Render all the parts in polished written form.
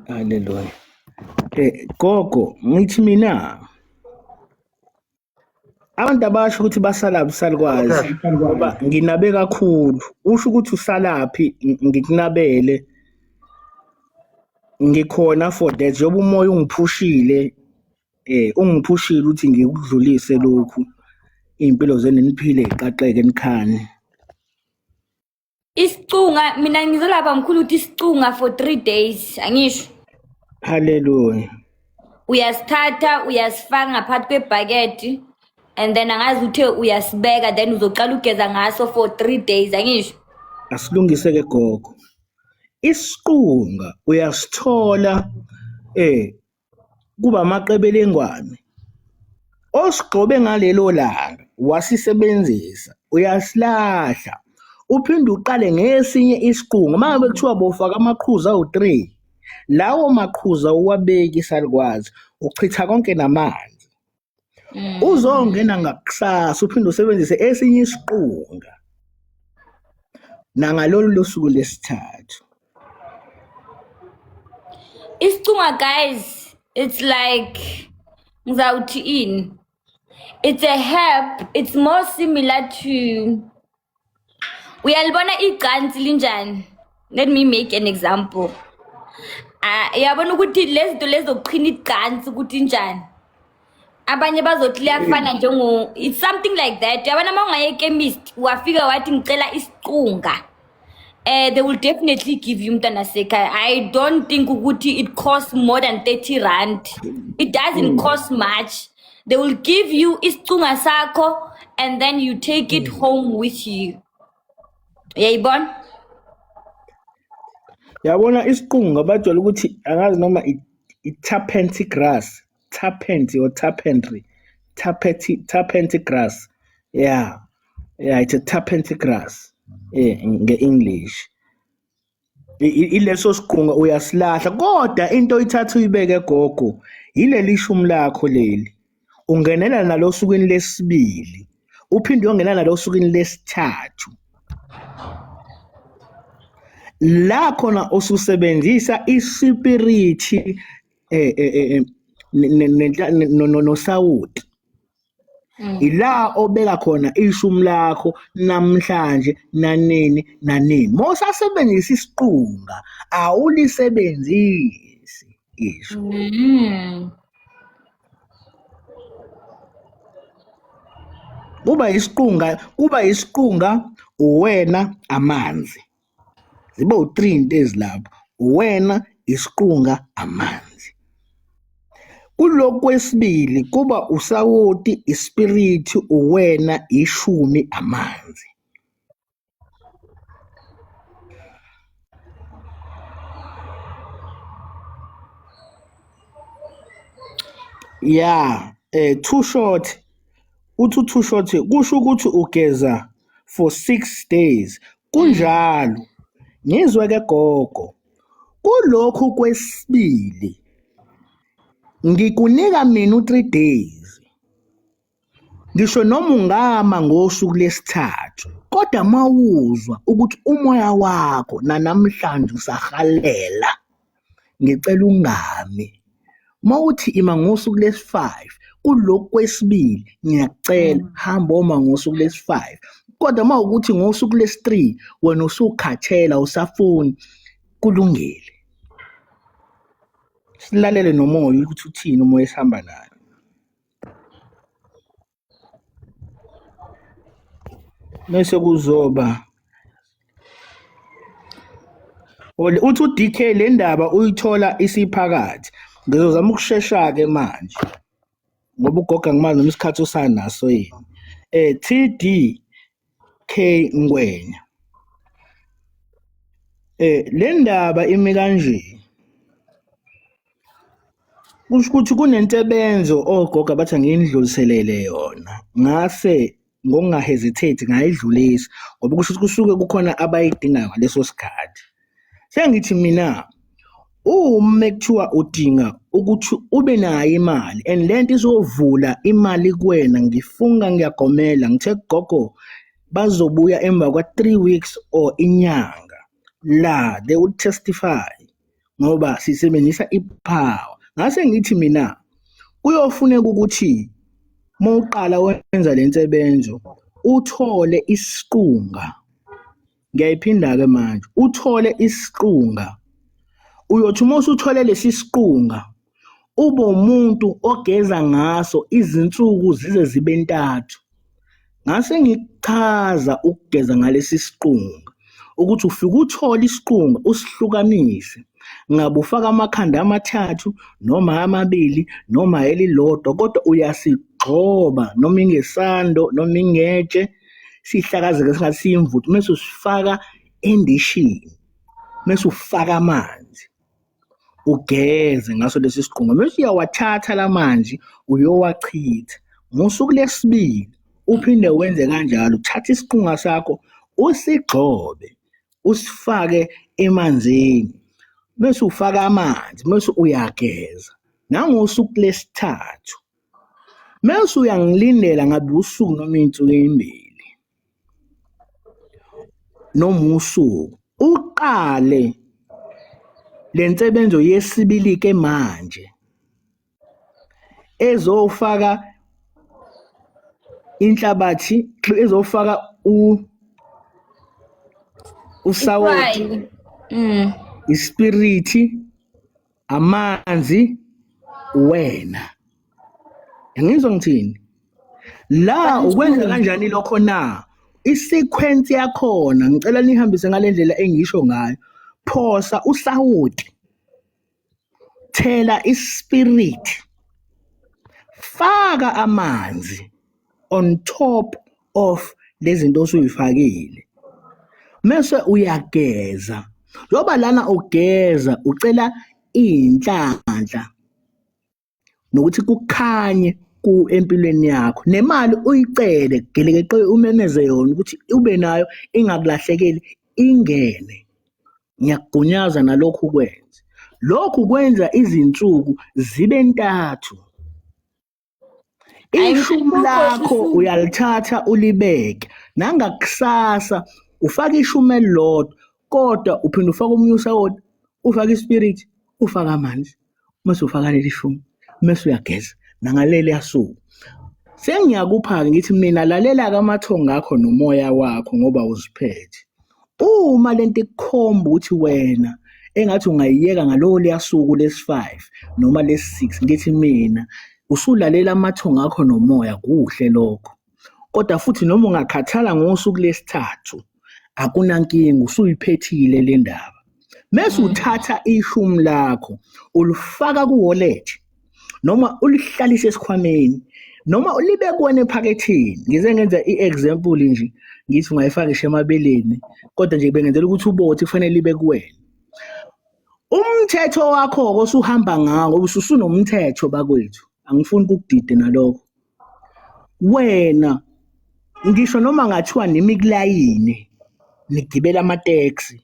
Haleluya. Gogo, ngithi mina abantu abasho ukuthi basalaphi salukwazi ngoba nginabe kakhulu. Usho ukuthi usalaphi ngikunabele. Ngikhona for that njengoba umoya ungiphushile ungiphushile ukuthi ngikudlulise lokhu iy'mpilo zenu niphile iqaqeke nikhane. Isicunga mina ngizolapha mkhulu ukuthi isicunga for 3 days angisho. Haleluya. Uyasithatha uyasifaka ngaphakathi kwebhaketi and then angazi uthe uyasibeka then uzoqala ugeza ngaso for 3 days angisho. Asilungise ke gogo. Isiqunga uyasithola kuba amaqebelengwane osigxobe ngalelo langa wasisebenzisa uyasilahla uphinde uqale ngesinye isiqunga uma ngabe kuthiwa bofaka amaqhuzu awu-3 lawo maqhuzu awuwabeki isalukwazi uchitha konke namanzi uzongena ngakusasa uphinde usebenzise esinye isiqunga nangalolu losuku lesithathu. Isicunga guys, it's like ngizawuthi ini? It's a herb, it's more similar to uyalibona icansi linjani? Let me make an example. Ah, uyabona ukuthi lezi zinto lezi zokuqhina icansi ukuthi injani? Abanye bazothi liyafana njengo it's something like that. Uyabona uma ungaye chemist wafika wathi ngicela isicunga. They will definitely give you mntana sekhaya. I don't think ukuthi it costs more than 30 rand. It doesn't cost much. They will give you isicunga sakho and then you take it home with you. Uyayibona? Yabona isiqunga bajwayele ukuthi angazi noma i-turpentine grass, turpentine or turpentry, turpentine grass. Yeah. Yeah, it's a turpentine grass. Nge-English. Ileso siqunga uyasilahla kodwa into oyithatha uyibeke gogo yileli shumi lakho leli. Ungenela nalo osukwini lesibili, uphinde uyongena nalo osukwini lesithathu. La khona ususebenzisa isipirithi nosawoti. Ila obeka khona ishumi lakho namhlanje nanini nanini. Mawusasebenzisa isiqunga awulisebenzisi isho. Kuba isiqunga, kuba isiqunga uwena amanzi. Zibe u3 into ezilapho. Uwena isiqunga amanzi. Kulokhu kwesibili kuba usawoti, ispirithi, uwena, ishumi, amanzi. Yeah, too short. Uthi too short kusho ukuthi ugeza for 6 days. Kunjalo. Ngizwe ke gogo. Kulokhu kwesibili ngikunika mina u3 days. Ngisho noma ungama ngosuku lesithathu kodwa mawuzwa ukuthi umoya wakho nanamhlanje usahalela ngicela ungami. Mawuthi ima ngosuku lesi-5 kulokhu kwesibili ngiyakucela hamba oma ngosuku lesi-5 kodwa mawukuthi ngosuku lesi-3 wena usukhathela usafuni kulungile. Silalele nomoya ukuthi uthini umoya esihamba nayo. Mese kuzoba uthi uDK le ndaba uyithola isiphakathi. Ngizozama ukushesha ke manje ngoba ugogo angimazi noma isikhathi usanaso yini. TDK Ngwenya. Le ndaba imi kanje. Kusho ukuthi kunensebenzo ogogo abathi angiyindluliselele yona. Ngase ngokunga-hesitate ngayidlulisa ngoba kusho ukuthi kusuke kukhona abayidingayo ngaleso sikhathi. Sengithi mina uma kuthiwa udinga ukuthi ube nayo imali and lento izovula imali kuwena ngifunga ngiyagomela ngithe gogo bazobuya emva kwa 3 weeks or inyanga la they would testify. Ngoba sisebenzisa ipower. Ngase ngithi mina kuyofuneka ukuthi mawuqala wenza le nsebenzo uthole isiqunga. Ngiyayiphinda-ke manje, uthole isiqunga. Uyothi uma usuthole lesi siqunga ube umuntu ogeza ngaso izinsuku zize zibe ntathu. Ngase ngikuchaza ukugeza ngalesi siqunga ukuthi ufike uthole isiqunga usihlukanise, ngabe ufaka amakhanda amathathu noma amabili noma elilodwa, kodwa uyasigxoba noma ingesando noma ingetshe, sihlakazeke sengathi siyimvuthu, mese usifaka endishini, mese ufaka amanzi ugeze ngaso lesi siqunga, mese uyawathatha la manzi uyowachitha. Ngosuku lesibili uphinde wenze kanjalo, uthathe isiqunga sakho usigxobe usifake emanzini, mese ufaka amanzi, mese uyageza. Nangosuku lesithathu mese uyangilindela ngabe usuku noma iy'nsuku ey'mbili noma usuku, uqale le nsebenzo yesibili-ke manje ezofaka inhlabathi, ezofaka usawoti, ispirithi, amanzi, wena. Ngizwa ngithini? La ukwenza kanjani lokho na? Isequence yakhona ngicela nihambise ngale ndlela engisho ngayo. Phosa usawoti, thela ispirit, faka amanzi on top of lezi zinto osuyifakile, mese uyageza. Njengoba lana ugeza ucela iy'nhlanhla nokuthi kukhanye ku empilweni yakho, nemali uyicele gelekeqe umemeze yona ukuthi ube nayo ingakulahlekeli, ingene. Ngiyakugunyaza nalokhu kwenze. Lokhu kwenza izinsuku zibe ntathu. Ishumi lakho uyalithatha ulibeke, nangakusasa ufake ishumi elilodwa, kodwa uphinde ufake omunye usawoti, ufake ispirit, ufake amanzi, mase ufaka leli shumi, mese uyageza nangaleli suku. Sengiyakupha-ke ngithi mina lalela-ke amathongo akho nomoya wakho ngoba uziphethe. Uma lento ikukhomba ukuthi wena engathi ungayiyeka ngalowo liyasuku lesi-5 noma lesi-6, ngithi mina usulalela amathongo akho nomoya, kuhle lokho. Kodwa futhi noma ungakhathala ngosuku lesithathu akunankinga, usuyiphethile le ndaba. Mese uthatha ishumi lakho ulifaka ku-wallet noma ulihlalise esikhwameni noma ulibe kuwena ephaketheni. Ngize ngenza i-example nje ngithi ungayifaka ngisho emabeleni, kodwa nje bengenzela ukuthi ubothi kufanele libe kuwena. Umthetho wakho-ke osuhamba ngawo, ususunomthetho bakwethu, angifuni ukukudida nalokho. Wena ngisho noma ngathiwa nimi kulayini nigibela amateksi,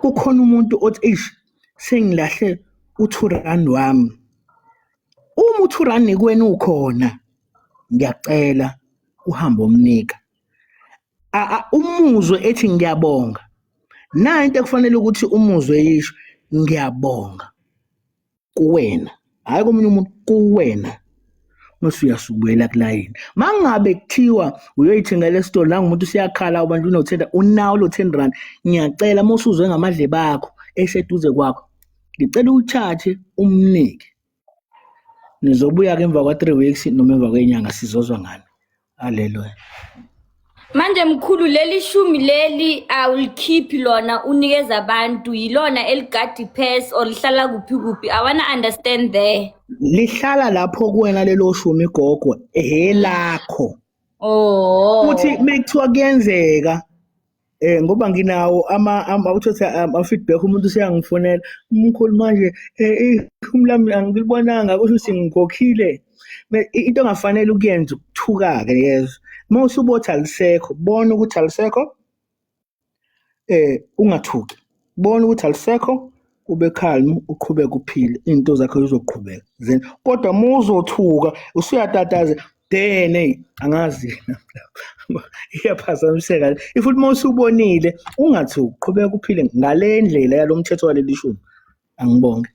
kukhona umuntu othi eish sengilahle u-2 rand wami. Uma u-2 rand kuwena ukhona, ngiyacela uhambe umnika. Umuzwe ethi ngiyabonga. Nayo into ekufanele ukuthi umuzwe yisho, ngiyabonga kuwena, hhayi komunye umuntu, kuwena. Mase uyasubuyela kulayini. Mangabe kuthiwa uyoyithengela esitolo la ngumuntu usiyakhala abantu uno-10, unawo lo 10 rand, ngiyacela uma usuzwe ngamadlebe akho eseduze kwakho, ngicela uwuthathe umnike. Nizobuya-ke emva kwa-3 weeks noma emva kwenyanga, sizozwa ngani. Haleluya. Manje mkhulu, leli shumi leli awulikhiphi lona unikeza abantu, yilona eligada iphesi or lihlala kuphi kuphi? I wanna understand there. Lihlala lapho kuwena lelo shumi gogo, elakho. Oh. Futhi mekuthiwa kuyenzeka ngoba nginawo ama uthatha ama feedback, umuntu useyangifonela, umkhulu manje ishumi lami angilibonanga, kusho ukuthi ngikhokhile. Into ongafanele ukuyenza ukuthuka-ke yezo. Uma usubothi alisekho, bona ukuthi alisekho, ungathuki. Bona ukuthi alisekho, ube calm, uqhubeke uphile, iy'nto zakho zizoqhubeka. Kodwa uma uzothuka usuyatataza, then hey angazi iyaphazamiseka. Futhi uma usubonile ungathuki, qhubeka uphile ngale ndlela yalo mthetho waleli shumi. Angibonge.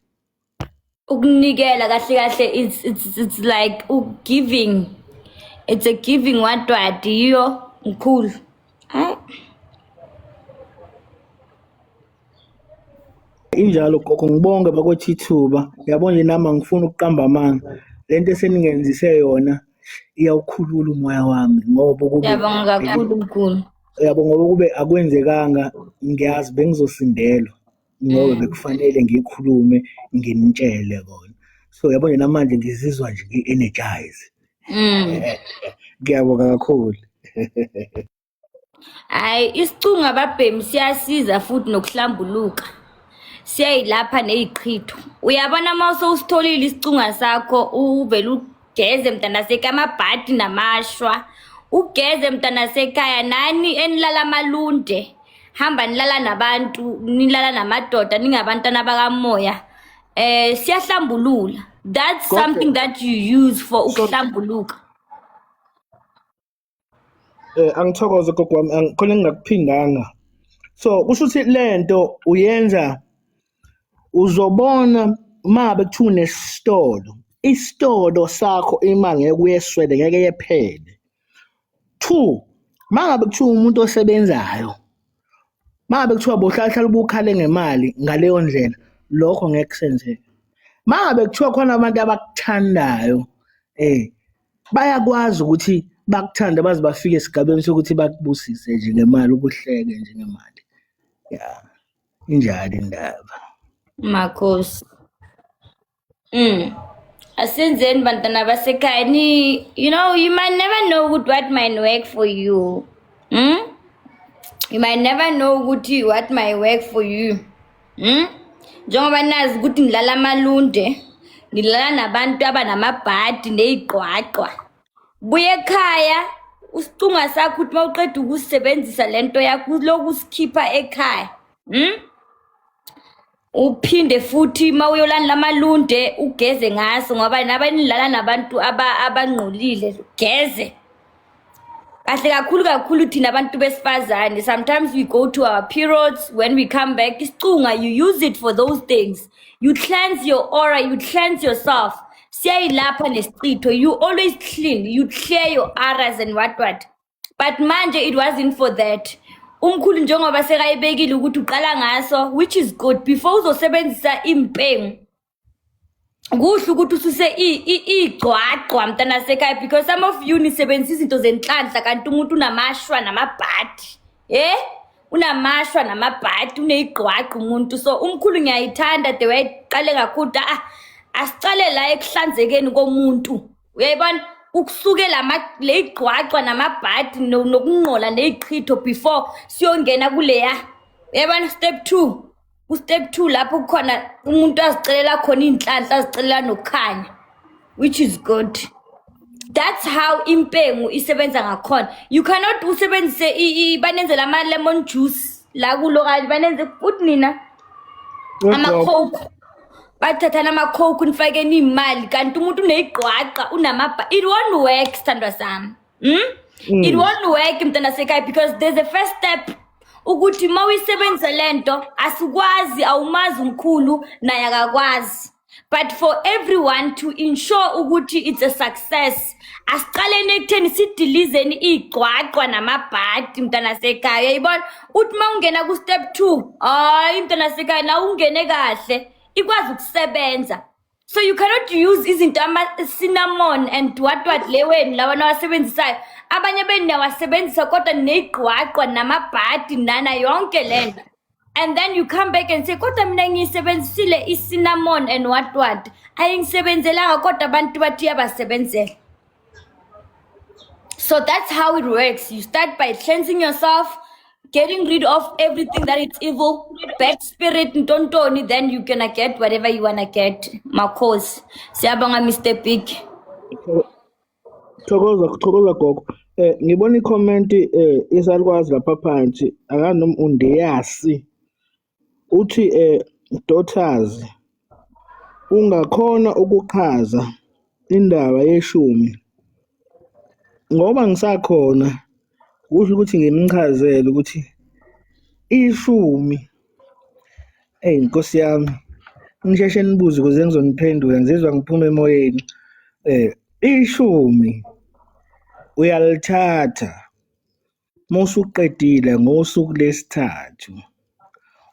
Ukunikela kahle kahle, it's like giving, it's a giving. What what yiyo mkhulu? Hayi. Injalo gogo, ngibonge bakwethu ithuba. Yabo nje, nami angifuni ukuqamba amanga, lento eseningenzise yona iyawukhulula umoya wami, ngoba ukube Ngiyabonga kakhulu, mkhulu. Yabo, ngoba kube akwenzekanga, ngiyazi bengizosindelwa, ngoba bekufanele ngikhulume, nginitshele kona. So yabo nje, namanje ngizizwa nje ngi-energize. Ngiyabonga kakhulu. Hayi, isicunga babhemi siyasiza futhi nokuhlambuluka, siyayilapha neyiqhitho. Uyabona, uma usowusitholile isicunga sakho, uvele ugeze mntanasekhaya, amabhadi namashwa, ugeze mntanasekhaya. Nani enilala amalunde, hamba nilala nabantu, nilala namadoda, ningabantwana bakamoya, siyahlambulula. That's Gogo. something that you use for ukuhlambuluka. Angithokoze gogo wami, khona engingakuphindanga. So kusho ukuthi lento uyenza, uzobona mabe kuthiwa unesitolo, isitolo sakho imali ngeke uyeswele, ngeke yephele. Two, mangabe kuthiwa umuntu osebenzayo, mangabe kuthiwa bohlala ubukhale ngemali ngaleyo ndlela, lokho ngeke kusenzeke. Mangabe kuthiwa khona abantu abakuthandayo, bayakwazi ukuthi bakuthande baze bafike esigabeni sokuthi bakubusise nje ngemali, ukuhleke nje ngemali. Ya, injalo indaba. Makhosi. Asenzeni bantwana basekhaya, ni you might never know ukuthi what might work for you. You might never know ukuthi what might work for you. Njengoba nazi ukuthi ngilala amalunde, ngilala nabantu abanamabhadi neyiqwaqwa. Buye ekhaya, usicunga sakho, uthi mawuqeda ukusebenzisa lento yakho, lokhu usikhipha ekhaya. Uphinde futhi mawuyolanda amalunde ugeze ngaso, ngoba nabanilala nabantu abangqolile, geze. Kahle kakhulu kakhulu thina abantu besifazane, sometimes we go to our periods, when we come back, isicunga, you use it for those things. You cleanse your aura, you cleanse yourself. Siyayilapha nesichitho. You always clean, you clear your auras and what what. But manje it wasn't for that. Umkhulu njengoba sekayibekile ukuthi uqala ngaso, which is good, before uzosebenzisa impengu, kuhle ukuthi ususe igcwagcwa mntana sekhaya, because some of you nisebenzisa izinto zenhlanhla, kanti umuntu unamashwa namabhadi, unamashwa namabhadi, uneyigqwagqa umuntu. So umkhulu ngiyayithanda the way qale kakhulu, ah, asicale la ekuhlanzekeni komuntu. Uyayibona, ukusukela leyigqwagqwa namabhadi nokungqola neyichitho before siyongena kuleya, uyayibona, step 2. Ku-step 2 lapho kukhona umuntu azicelela khona iy'nhlanhla, azicelela nokukhanya, which is good. That's how impengu isebenza ngakhona. You cannot usebenzise banenzela ama-lemon juice la kulo kanje, banenze futhi nina ama-Coke, bathathana ama-Coke, nifakeni iy'mali, kanti umuntu uneyigqwaqa, unamabha. It won't work, sithandwa sami. It won't work, mntana sekhaya, because there's a first step ukuthi uma uyisebenzisa lento, asikwazi, awumazi umkhulu, naye akakwazi. But for everyone to ensure ukuthi it's a success, asicaleni ekutheni sidilizeni iy'gcwagcwa namabhadi, mntana sekhaya. Uyayibona, uthi uma ungena ku-step 2, hayi mntana sekhaya, nawe ungene kahle, ikwazi ukusebenza. So you cannot use izinto ama-cinnamon and what what leweni lawa nawasebenzisayo. Abanye benu niyawasebenzisa, kodwa neyigqwagqwa namabhadi nana yonke lento, and then you come back and say, "Kodwa mina ngiyisebenzisile i-cinnamon and what what, ayingisebenzelanga, kodwa abantu bathi iyabasebenzela." So that's how it works. You start by cleansing yourself, getting rid of everything that is evil, bad spirit, ntontoni, then you're gonna get whatever you wanna get. Makhosi. Siyabonga, Mr. Big. Thokoza, thokoza gogo. Ngibona i-comment isalukwazi lapha phansi, akanoma undeyasi. Uthi daughters, ungakhona ukuchaza indaba yeshumi? Ngoba ngisakhona, kusho ukuthi ngimchazele ukuthi ishumi. Ey Nkosi yami. Nisheshe nibuze ukuze ngizoniphendula, ngizizwa ngiphuma emoyeni. Ishumi uyalithatha mawusuqedile ngosuku lesithathu,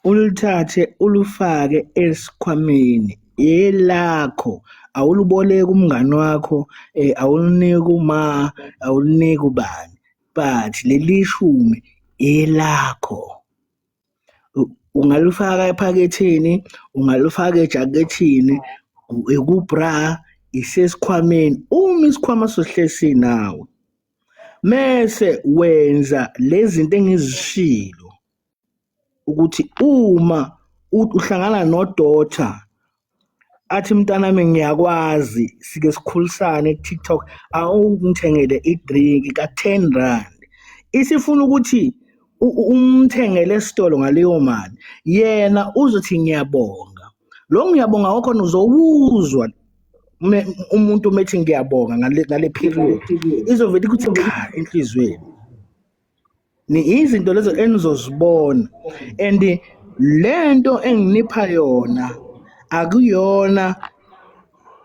ulithathe ulufake esikhwameni, elakho, awuliboleki umngani wakho, awuliniki uma, awuliniki ubani, but leli shumi elakho. Ungalifaka ephaketheni, ungalifaka ejakethini, iku-bra, isesikhwameni, uma isikhwama sohlezi sinawe. Mese wenza lezi zinto engizishilo ukuthi uma uhlangana nodotha athi mntanami ngiyakwazi sike sikhulisane ku-TikTok, awungithengele i-drink ka-10 rand. Isifuna ukuthi umthengele esitolo ngaleyo mali, yena uzothi ngiyabonga. Lo ngiyabonga wakhona uzowuzwa umuntu methi ngiyabonga ngale period, izovele ukuthi cha enhliziyweni. Ni izinto lezo enizozibona, and lento enginipha yona akuyona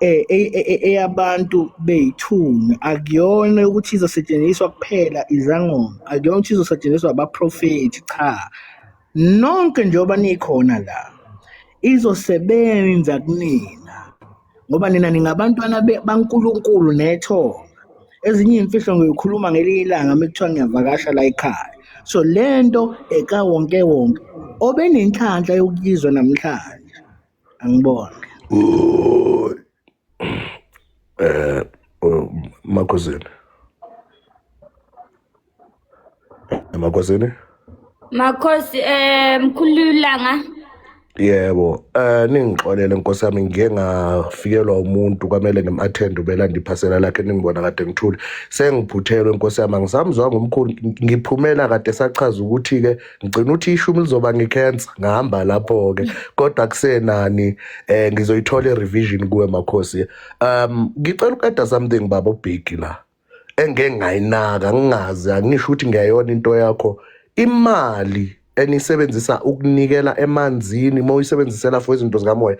eyabantu beyithunywa, akuyona ukuthi izosetshenziswa kuphela izangoma, akuyona ukuthi izosetshenziswa abaprofethi, cha, nonke njengoba nikhona la izosebenza kunina, ngoba nina ningabantwana baNkulunkulu nethonga. Ezinye iy'mfihlo ngiyoyikhuluma ngelinye ilanga uma kuthiwa ngiyavakasha la ekhaya. So lento ekawonke wonke obenenhlanhla yokuyizwa namhlanje, angibone. Makhosini. Makhosini? Makhosi, mkhulu Langa. Yebo, ningixolele nkosi yami, ngike ngafikelwa umuntu kwamele ngim-attend, ubelanda iphasela lakhe, ningibona kade ngithule. Sengiphuthelwe nkosi yami, angisamzwanga umkhulu, ngiphumela kade sachaza ukuthi-ke ngigcina ukuthi ishumi lizoba ngikhensa, ngahamba lapho-ke. Kodwa kusenani, ngizoyithola i-revision kuwe makhosi. Ngicela uku-adda something baba uBig la, engeke ngayinaka, ngingazi, angisho ukuthi ngiyayona into yakho. Imali enisebenzisa ukunikela emanzini, uma uyisebenzisela for izinto zikamoya,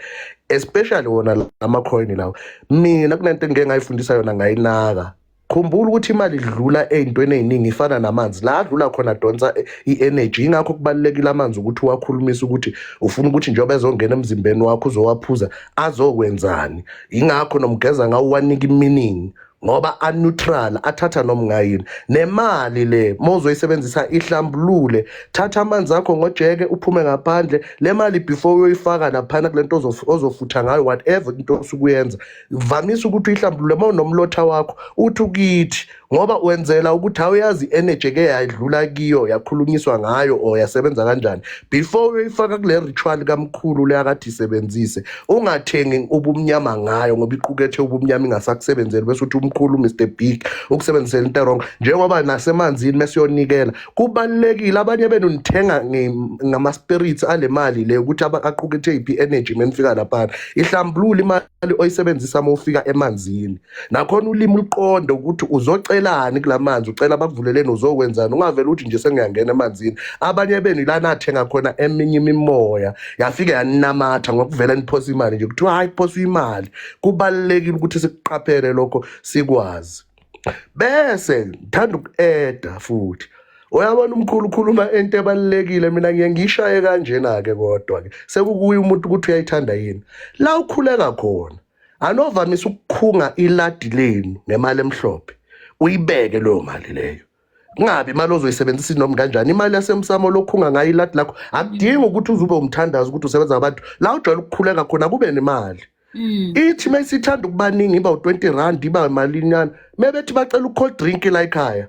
especially wona lama-coin lawa, mina kunento engike ngayifundisa yona ngayinaka. Khumbula ukuthi imali idlula ey'ntweni ey'ningi, ifana namanzi la adlula khona, adonsa i-energy. Ingakho kubalulekile amanzi ukuthi uwakhulumise ukuthi ufuna ukuthi njengoba ezongena emzimbeni wakho uzowaphuza azokwenzani. Ingakho nomgeza ngawo uwanika i-meaning, ngoba a-neutral, athatha noma ngayini. Nemali le uma uzoyisebenzisa ihlambulule, thatha amanzi akho ngojeke uphume ngaphandle le mali before uyoyifaka laphana kule nto ozofutha ngayo, whatever into osuke uyenza, vamisa ukuthi uyihlambulule. Uma unomlotha wakho uthi ukithi, ngoba wenzela ukuthi awuyazi i-energy eke yadlula kiyo, yakhulunyiswa ngayo or yasebenza kanjani before uyoyifaka kule ritual kamkhulu le akade isebenzise. Ungathengi ubumnyama ngayo, ngoba iqukethe ubumnyama, ingasakusebenzeli, bese uthi umkhulu Mr Big ukusebenzisela into wrong. Njengoba nasemanzini mesiyonikela kubalulekile, abanye benu nithenga ngama-spirits ale mali le ukuthi aqukethe yiphi i-energy. Menifika laphana, ihlambulule imali oyisebenzisa uma ufika emanzini. Nakhona ulimi luqonde ukuthi uzocelani kula manzi, ucela bakuvuleleni, uzokwenzani. Ungavele uthi nje sengiyangena emanzini. Abanye benu ila nathenga khona eminye imimoya, yafike yaninamatha ngokuvela niphosa imali nje, kuthiwa hayi, kuphoswa imali. Kubalulekile ukuthi sikuqaphele lokho, sikwazi. Bese ngithanda uku-adda futhi, uyabona umkhulu ukhuluma into ebalulekile, mina ngiye ngiyishaye kanjena-ke, kodwa-ke sekukuye umuntu ukuthi uyayithanda yini. La ukhuleka khona, anovamise ukukhunga iladi lenu ngemali emhlophe, uyibeke leyo mali leyo, kungabi imali ozoyisebenzisa noma kanjani. Imali yasemsamo lokhunga ngayo iladi lakho, akudingi ukuthi uze ube umthandazo ukuthi usebenza ngabantu. La ujwayele ukukhuleka khona kube nemali, ithi mayisithanda ukubaningi iba u-20 rand, iba malinyana. Mebethi bacela u-cold drink la ekhaya,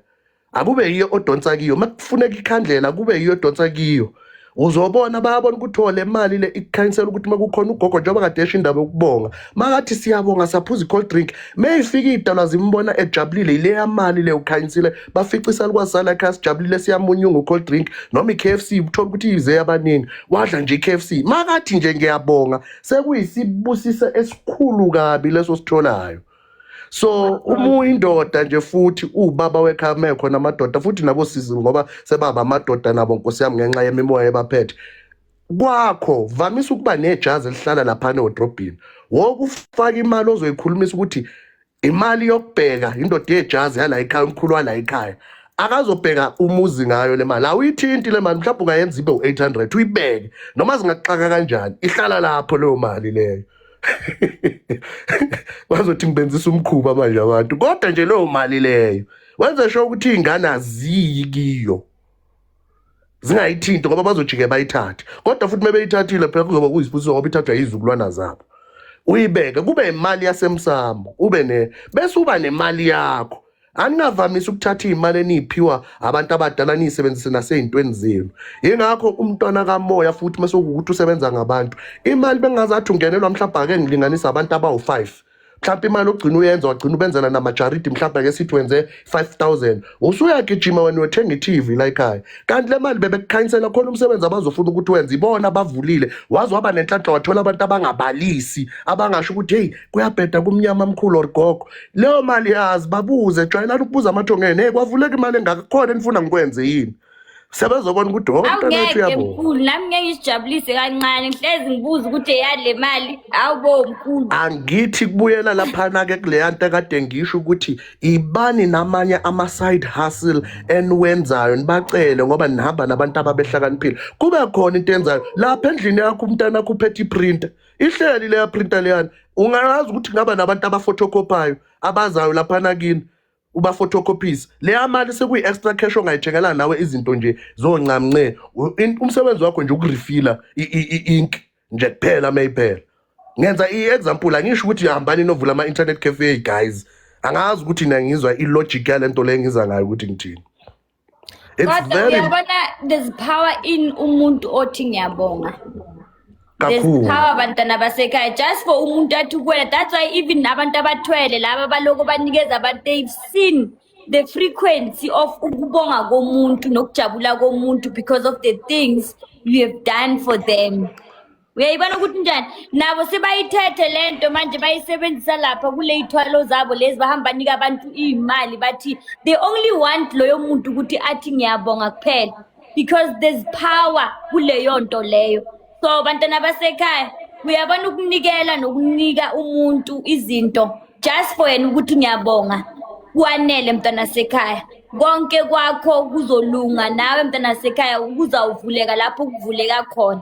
akube yiyo odonsa kiyo. Makufuneka ikhandlela, kube yiyo odonsa kiyo. Uzobona bayabona ukuthi oh, le mali le ikukhanyisela ukuthi makukhona ugogo, njengoba kade esho indaba yokubonga, makathi siyabonga saphuza i-cold drink, meyifika iy'dalwa zimbona ejabulile, yileya mali le ukhanyisile. Bafica isalukwazi sala ekhaya sijabulile, siyamunyunga u-cold drink noma i-KFC, uthola ukuthi ize yabaningi wadla nje i-KFC, makathi nje ngiyabonga, sekuyisibusiso esikhulu kabi leso sitholayo. So uma uyindoda nje futhi uwubaba wekhaya, mekhona amadoda futhi nabosisi, ngoba sebaba amadoda nabo nkosi yami ngenxa yemimoya ebaphethe. Kwakho vamisa ukuba nejazi elihlala laphana edrobheni, woke ufake imali ozoyikhulumisa ukuthi imali yokubheka indoda yejazi yala ekhaya, umkhulu wala ekhaya akazobheka umuzi ngayo. Le mali awuyithinti le mali, mhlawumbe ungayenza ibe u-800, uyibeke noma zingakuxaka kanjani, ihlala lapho leyo mali leyo. Bazothi ngibenzisa umkhuba manje abantu, kodwa nje leyo mali leyo wenze sure ukuthi iy'ngane aziyi kiyo, zingayithinti, ngoba bazojike bayithathe. Kodwa futhi mebeyithathile phela kuzoba kuyisibusiso, ngoba ithathwa yizizukulwana zabo. Uyibeke kube imali yasemsamo, ube ne bese uba nemali yakho. Aningavamisi ukuthatha iy'mali eniyiphiwa abantu abadala niyisebenzise nasey'ntweni zenu. Yingakho umntwana kamoya futhi mase kuwukuthi usebenza ngabantu, imali bengazathi ungenelwa mhlawumbe, ake ngilinganise, abantu abawu-5 mhlawumbe, imali ogcina uyenza wagcina ubenzela namajaridi, mhlawumbe ake sithi wenze 5000, usuyagijima wena uyothenga i-TV la ekhaya, kanti le mali bebekukhanyisela khona umsebenzi abazofuna ukuthi wenze. Ibona abavulile, waze waba nenhlanhla wathola abantu abangabalisi, abangasho ukuthi, "Hey, kuyabheda, kumnyama, mkhulu or gogo." Leyo mali yazi babuze, jwayelani ukubuza amathongeni, "Hey, kwavuleka imali engaka, khona enifuna ngikwenze yini?" Sebezobona ukuthi, "Oh, umntwana wethu Awungeke uyabonga." mkhulu, nami ngeke ngisijabulise kancane, ngihlezi ngibuza ukuthi eyani le mali. Awubo mkhulu. Angithi kubuyela laphana-ke kuleya nto ekade ngisho ukuthi ibani namanye ama-side hustle eniwenzayo, nibacele ngoba nihamba nabantu ababehlakaniphile, kube khona into enzayo lapha endlini yakho. Umntana akho uphethe i-printer, ihleli leya printer leyana, ungayazi ukuthi kungaba nabantu abafotokopayo abazayo laphana kini, ubafotocopies. Leya mali sekuyi-extra cash ongayithengela nawe izinto nje zoncamnce. Umsebenzi wakho nje ukurifila i-ink nje kuphela mayiphela. Ngenza i-example, angisho ukuthi hambani novula ama-internet cafe, guys. Angazi ukuthi niyangizwa i-logic yale nto le engiza ngayo ukuthi ngithini. It's Kodwa very uyabona, there's power in umuntu othi ngiyabonga. There's Kakhulu. power, bantwana basekhaya, just for umuntu athi kuwena. That's why even abantu abathwele laba baloko banikeza abantu, they've seen the frequency of ukubonga komuntu nokujabula komuntu because of the things you have done for them. Uyayibona ukuthi njani? Nabo sebayithethe lento manje, bayisebenzisa lapha kule ithwalo zabo lezi, bahamba banika abantu iy'mali, bathi they only want loyo muntu ukuthi athi ngiyabonga kuphela, because there's power kuleyo nto leyo. So bantwana basekhaya, uyabona, ukunikela nokunika umuntu izinto just for yena ukuthi ngiyabonga kwanele, mntwana sekhaya. Konke kwakho kuzolunga nawe, mntwana sekhaya, kuzawuvuleka lapho kuvuleka khona.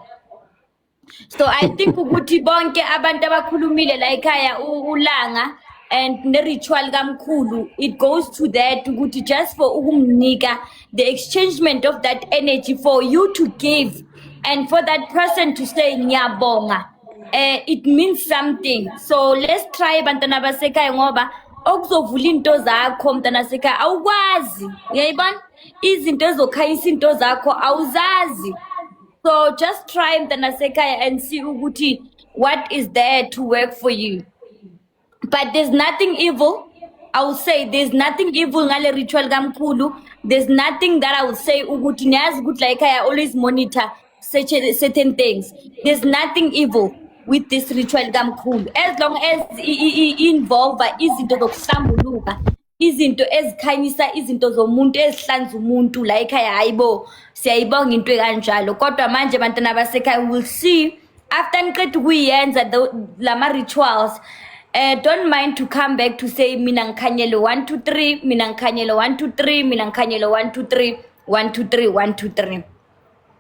So I think ukuthi bonke abantu abakhulumile la ekhaya, ulanga and ne-ritual kamkhulu, it goes to that ukuthi just for ukumnika, the exchangement of that energy for you to give and for that person to say ngiyabonga, it means something. So let's try, bantwana basekhaya, ngoba okuzovula into zakho, mntana sekhaya, awukwazi. Uyayibona, izinto ezokhanyisa into zakho awuzazi. So just try, mntana sekhaya, and see ukuthi what is there to work for you. But there's nothing evil. I will say there's nothing evil ngale ritual kamkhulu. There's nothing that I will say ukuthi, niyazi ukuthi like I always monitor certain things. There's nothing evil with this ritual kamkhulu as long as involve izinto zokuhlambuluka, izinto ezikhanyisa izinto zomuntu, ezihlanza umuntu la ekhaya. Hayibo, siyayibonga into ekanjalo. Kodwa manje, bantwana basekhaya, we will see after niqeda ukuyenza lama rituals. Don't mind to come back to say, "Mina ngikhanyele 1 2 3, mina ngikhanyele 1 2 3, mina ngikhanyele 1 2 3, 1 2 3 1 2 3."